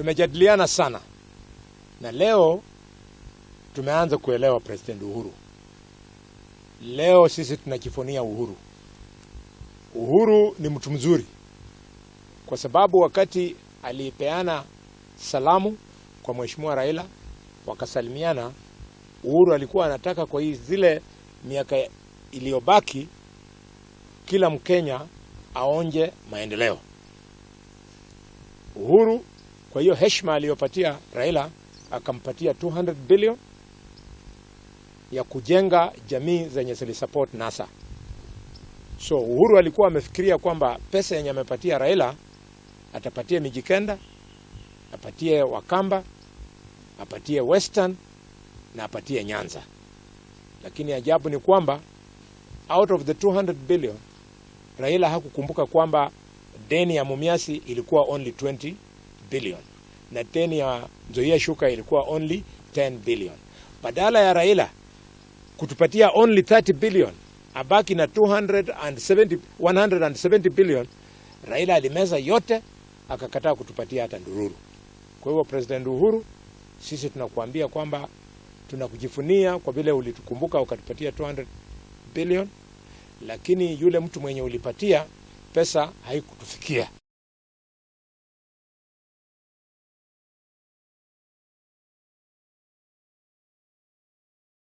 Tumejadiliana sana na leo tumeanza kuelewa President Uhuru. Leo sisi tunajivunia Uhuru. Uhuru ni mtu mzuri, kwa sababu wakati alipeana salamu kwa Mheshimiwa Raila wakasalimiana, Uhuru alikuwa anataka kwa hii zile miaka iliyobaki kila Mkenya aonje maendeleo. Uhuru kwa hiyo heshima aliyopatia Raila akampatia 200 billion ya kujenga jamii zenye zilisupport NASA. So Uhuru alikuwa amefikiria kwamba pesa yenye amepatia Raila atapatie Mijikenda, apatie Wakamba, apatie Western na apatie Nyanza. Lakini ajabu ni kwamba out of the 200 billion, Raila hakukumbuka kwamba deni ya Mumias ilikuwa only 20 billion na deni ya Nzoia Sugar ilikuwa only 10 billion. Badala ya Raila kutupatia only 30 billion, abaki na 270, 170 billion, Raila alimeza yote akakataa kutupatia hata ndururu. Kwa hivyo, President Uhuru, sisi tunakuambia kwamba tunakujivunia kwa vile ulitukumbuka ukatupatia 200 billion, lakini yule mtu mwenye ulipatia pesa haikutufikia.